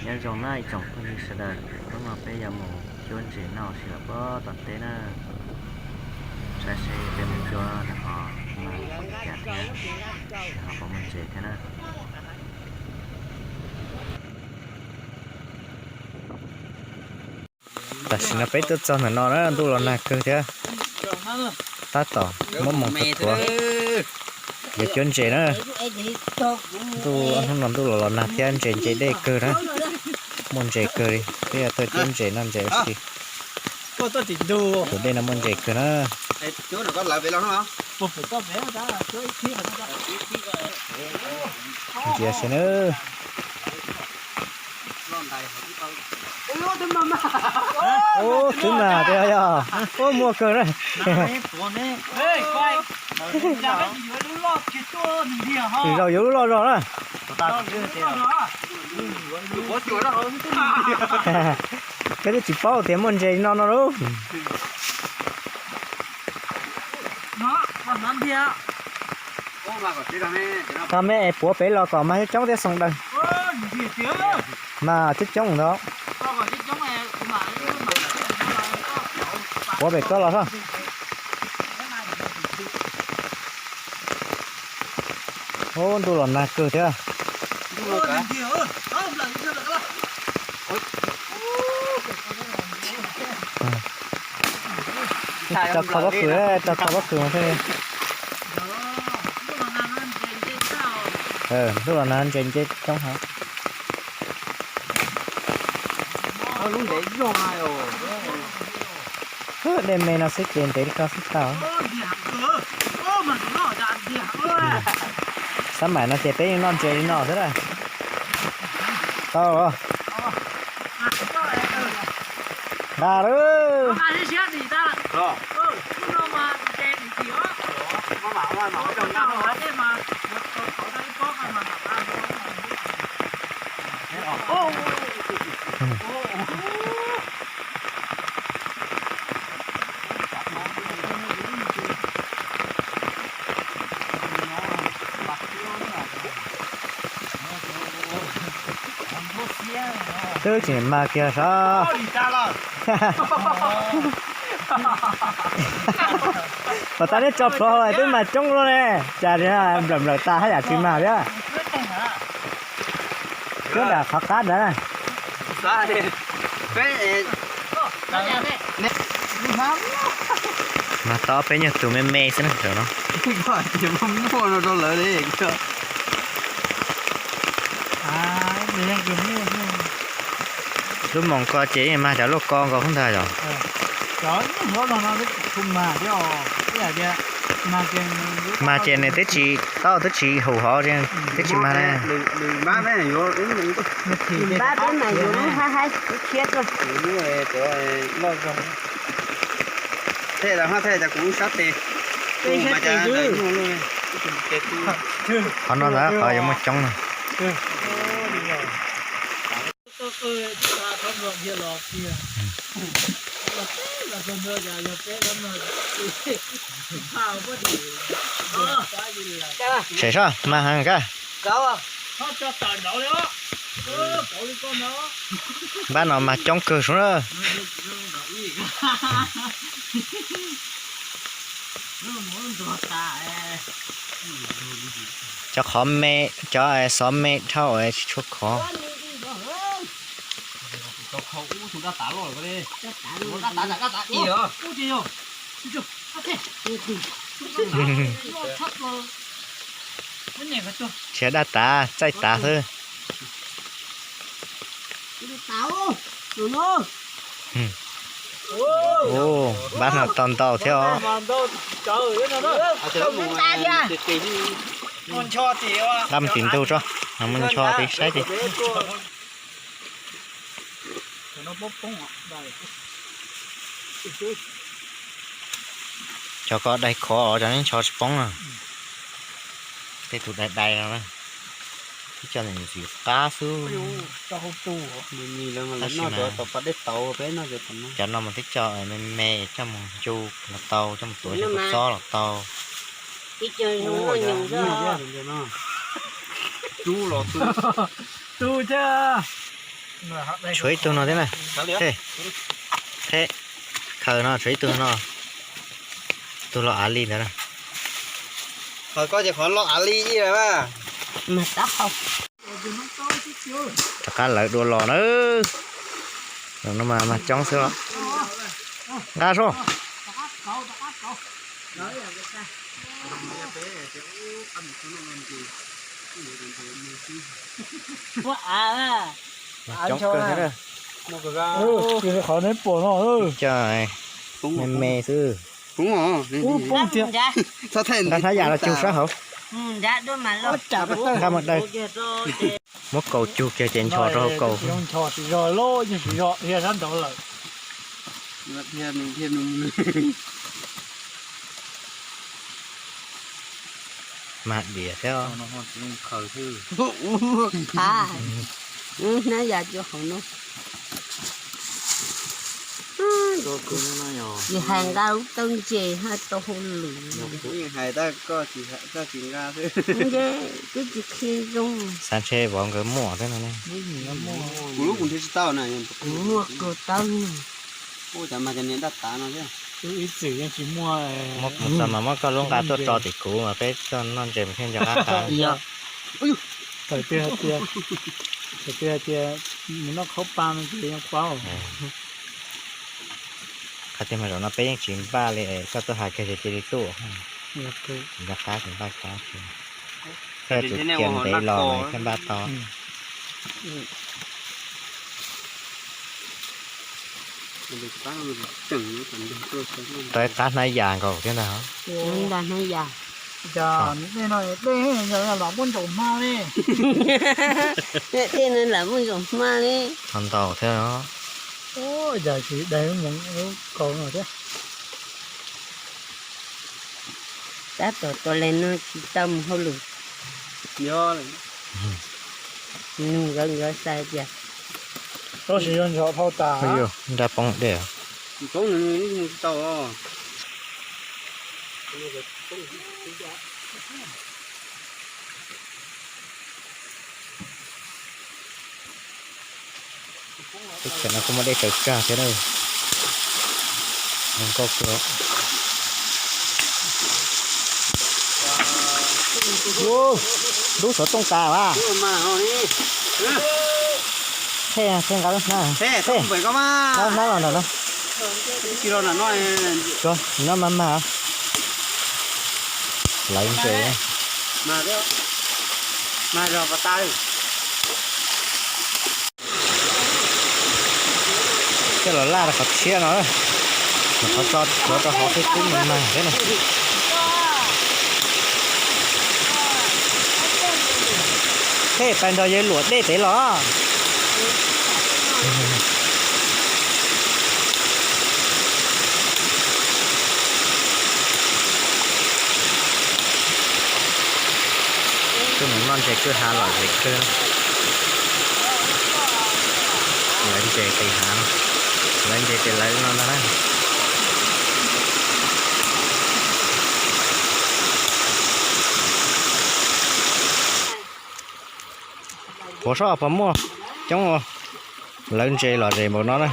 Nyob zoo na ib tsoom phooj ywg sawv daws, hnub no peb yuav mus cuab ntses noj ua si lawm puag tom teb na. Saib seb peb mus cuab nws ho mag li cas thiab, nws ho puas muaj ntses thiab na. Tam sim no peb tuaj txog ntawm no na, ntuj los nag kawg thiab. Tab tom muab moo thuav thuav, yuav cuab ntses na. Ntuj, hnub no ntuj los los nag thiab ntses nce dej kawg na. Muaj ntses kawg li, peb yuav tuaj cuab ntses noj ntses ua si. Tus dej no muaj ntses kawg na. Ntsia saib na. Ub, twb mag tiag yog. Ub, muaj kawg na. Tsis zaum yuav lub loj zog na. Peb twb tsis paub tias muaj ntses li no no lauj. Tau me es puav pem los kom mag coob coob thiab xoo daws. Mag coob coob ntag. Puav pem koj los. Ub, ntuj los nag kawg thiab. Rau txog pob kws, rau txog pob kws mas thiaj li. Ntuj los nag ntses nce coob heev. Dej me no xwb ces ntev li ko xwb tau. Xab maim no ces peb yeej noj ntses li no xwb na. Tau. Nqa lawm. Twb tseem mag kiag sav. Puas tas neb tso plhuav hauv twb mag coob luaj ne, cas nplawm nplawm tas haj yam tsis mag thiab. Cuab nram qhov qab ntawd na. Mag tau peb nyuag tus me me xwb na ntawm no. Lub moos ko ces mag cov luaj ko nkaus xwb ntag yom. Mag ces nws twb tsis tau, twb tsis haum hov, twb tsis mag na. Qhov no ntag qhov yuav muaj coob na. Tshem soj mag heev kawg. Npab no mag coob kawg sub na. Cov qhov me, cov xov me dhau tsis tshua khov. Tshiav daj tav txaij tav xwb. Npab no tau ntau thiab os. Nqa mus tim ntug tso, mus ncho tim saib tim. Cov ko dai khov os, cov neb ncho tsis poob na. Tej tus dai dai no na, twb coj ntxim qab xwb. Tab sis mas cov no mas twb coj me me coj mus ncu los tau, coj mus tuav cov kua txob los tau. Tu thiab. Tshuav ib tug no thiab na. Qheb, khaws no tshuav ib tug no. Tug loj av li ntawd na. Qhov koj ces qhov loj av li ib yam. Rov qab lawv dua los na. No mas mas coob xwb os. Nqa soj. Mas coob kawg thiab. Qhov neb pom no, me me xwb. Nqa hnab yam los cug sab hauv. Nqa mus daws. Muab kaus cug kiag ces nchos rau hauv kaus. Mas diam thiab. Hnab yam cov hauv no. Yus hais nqa lub taub ntses haj tau hauj lwm. Kuv yeej hais tab koj tsis nqa xwb. Nce, twb tsis qhia zoo. Xav ntshe vauv nkawd muaj thiab no ne. Kuv lub kuv nrhiav tsis tau na. Kuv muaj kawg tau. Ua cas mas cov niam daj tav no thiab. Ib txwm yeej tsis muaj. Muab kuv txog mas muab koj lub nqa tuaj tso tim kuv mas peb coj noj ntses mas thiaj nco qab qab. Txawm tias, txawm tias hais tias mus noj khaub pa no ces yeej paub. Qhov tiag mas zaum no peb yeej tsis npaj li, koj tuaj hais kiag ces cia li tuaj. Tsis nco qab tsis npaj qab, koj yuav tsum khiav ntev los thiaj npaj tau. Rau qab hnab yas nkaus thiab ntag. Hnab yas. Dej no dej lam muaj ntsaum hma li. Dej no lam muaj ntsaum hma li. Ho ntaus thiab os. Yam tsis dai lub kaus no thiab. Tab tom tos leej no tsis tau mus hauj lwm. Nug nkawd, nkawd xav tias tab sis yog ntshov dhau tas. Nra poob dej. Teb chaws no kuj muaj dej tsaws kag thiab na. Zoo nkauj kawg. Dub xov tooj tas vas. Thej, thej nqa lub hnab, thej nqa lub hnab los nram no. Tsuav no mas mag. Lawv ntses. Coj los laj rau qhov tshiab no, qhov tso tsuav rau hauv xwb kub mag mag thiab na. Thej pais nrog yawg luam dej pem los. Tuaj mus noj ntses kwj ha lom zem kawg. Lawv ntses tes hav, lawv ntses tes lawv no ntag na. Puas soj puas muaj coob, lawv ntses lom zem npaum no na.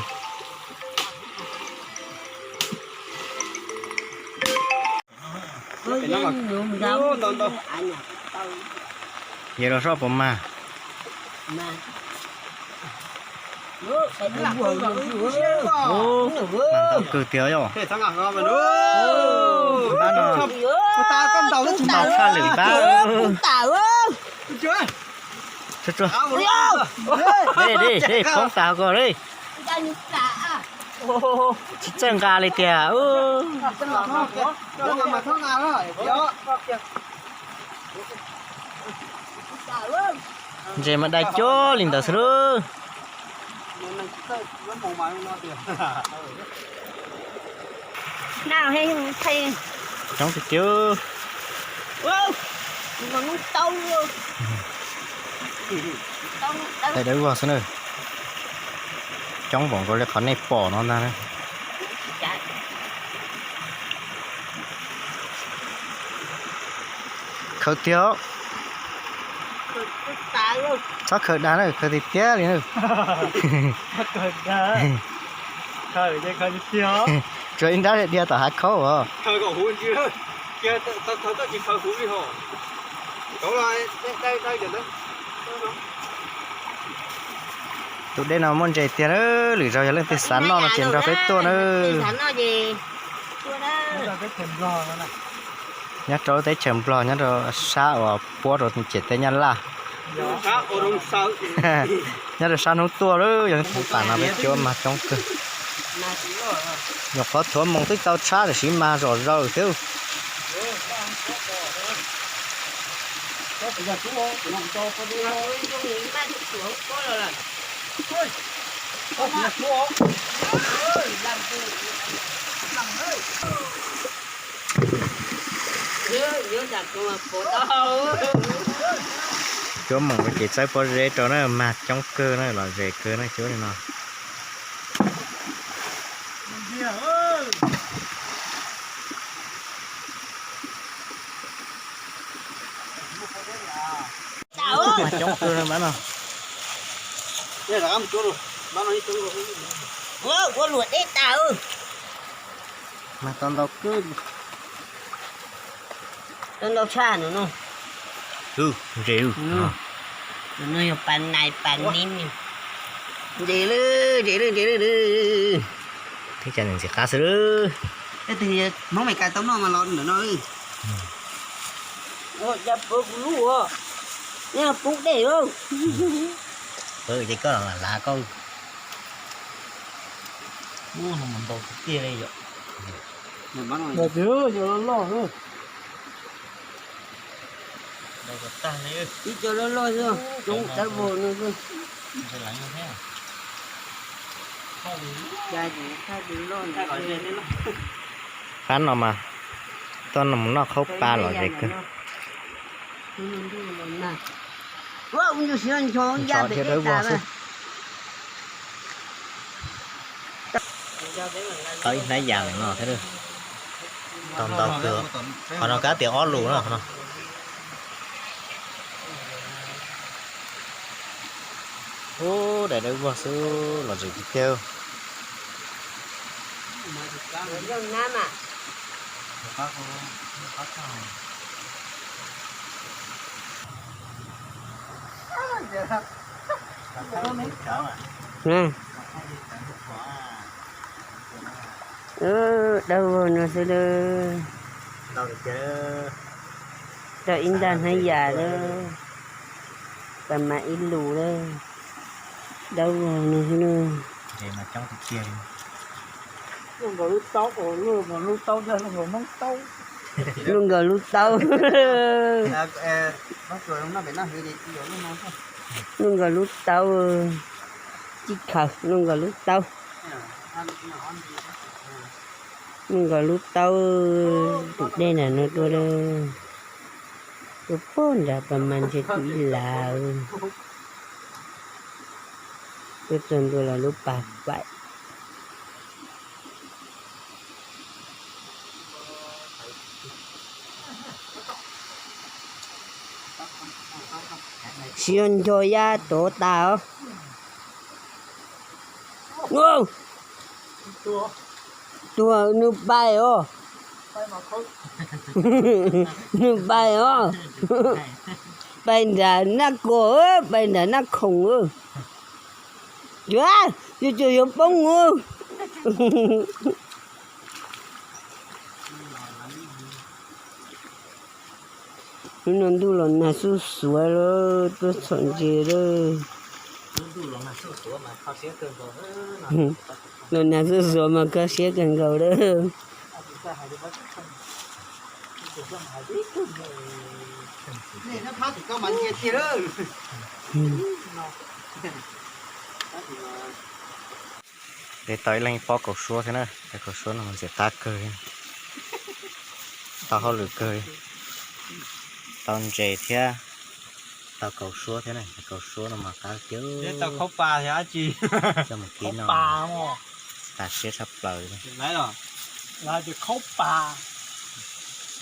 Yog los soj puas mag? Ntau kawg tiag yom. Npab no, npab tshaj lwm npab. Tsuag tsuag. Dej, dej, dej poob tas ko li. Tsis txawj nqa li tiag. Ntses mas dai cuag li ntawd xwb lub. Coob tiag tiag. Dawb vog xwb na. Coob npaum nkaus li qhov nej pom no ntag. Khawv tiag. Txhob khaws dag na, khaws tiag tiag li na. Tsuas ib nrab dhia tom hav khaub os. Tus dej no muaj ntses tiag na, lwm zaus yog leej twg xav noj no ces nrog peb tuaj na. Nyob rau teb chaws Nplog, nyob rau sab uas puab rau ciam teb Nyab Laj. Nyob rau sab hnub tuaj lawm, yog hnub tas no peb cuab mag coob kawg. Nyuam qhuav thuav moos twb tau tshab tiam sis mag zom zaws thiab. Cuab moos ces txawb pob zeb rau na, mag coob kawg na, lom zem kawg na cuab li no. Mag coob kawg no mab no. Ua luam dej tas. Mag tau ntau kawg. Tau ntau tshaj no no. Ntses, no yog pas nais pas nim. Ntses lawm, ntses lawm, ntses lawm. Teb chaws ntxim qab xwb lawm. Hmoob Meskas tau noj mas los ntawm no. Ua cas pub kuv lub ua, nyob pub dej lauj. Ces koj los lav koj. Ub, no mas ntau tiag tiag li yom. Ntau tiag, cov loj loj xwb. Ib co loj loj xwb, coob dawb vog no xwb. Qab no mas tuaj mus noj khaub pa lom zem kawg. Ncho thiab dawb vog xwb. Tau ib hnab yas ntawm no thiab. Tau ntau kawg. Qhov no kab tias ob lus na qhov no. Ub, daim dawb vog xwb los zem tiag tiag. Dawb vog no xwb lawm. Tau ib ntaj hnab yas lawm. Pas mas ib lus lawm. Dawb vog no xwb lawm. Luaj nkaus lub taub. Luaj nkaus lub taub. Tib khaws luaj nkaus lub taub. Luaj nkaus lub taub. Tus dej ntawm no tuaj lawm. Tuaj pog nram pas mas ntshe tus ib lav. Tuaj txog ntua los lub pas faim. Tsis yog nco ya tov tas os. Tuag, nws pais os. Nws pais os. Pais nram naj kos, pais nram naj khoom. Yuav, yuav tsum yuav poob os. Hnub no ntuj los nag xuj xuav lawm, tuaj txhom ntses lawm. Los nag xuj xuav mas kho siab kawg nkaus lawm. De tau ib leeg pob kaus suab thiab na, kaus suab no ntxim qab kawg, tau hauj lwm kawg, tau ntses thiab, tau kaus suab thiab na, kaus suab no mas qab tiag. Tau khaub pa thiab dab tsi? Coj mus kib noj, tas siab tshaj plaws.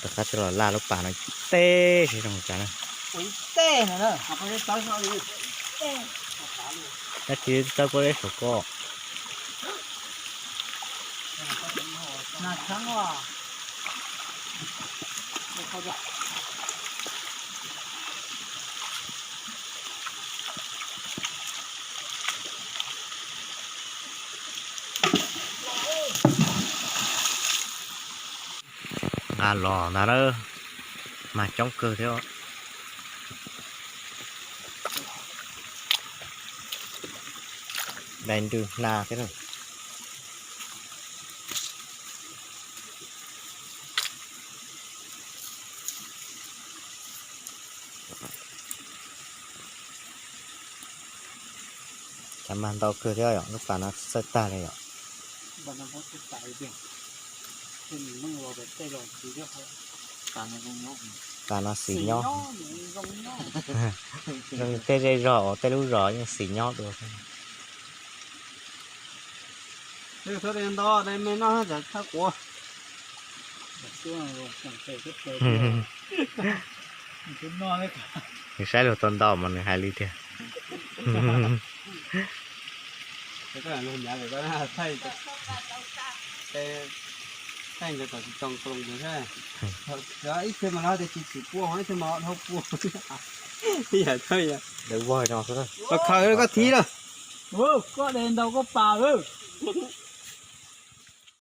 Rov qab tso los laj lub pas no teb seb zoo cas na. Tej no na. Tab sis tawb pob zeb saum ko. Nqa los ntag lawm, mas coob kawg thiab. Dai nrwg hna thiab. Cas mas ntau kawg thiab yom, lub pas no txawj tag li yom. Pas no xis nyob, zoo li tej zej zog uas tej lub zos yeej xis nyob dua. Ntau, me noj thaj quav. Nws saib luag tau ntau mas nws hais li tiag. Ib txhia mas lawv tias tsis tsis pua, ib txhia mas dhau pua. Ib yam txhawj yam. Khaws koj thib lawm. Koj de ntau koj pas lawm.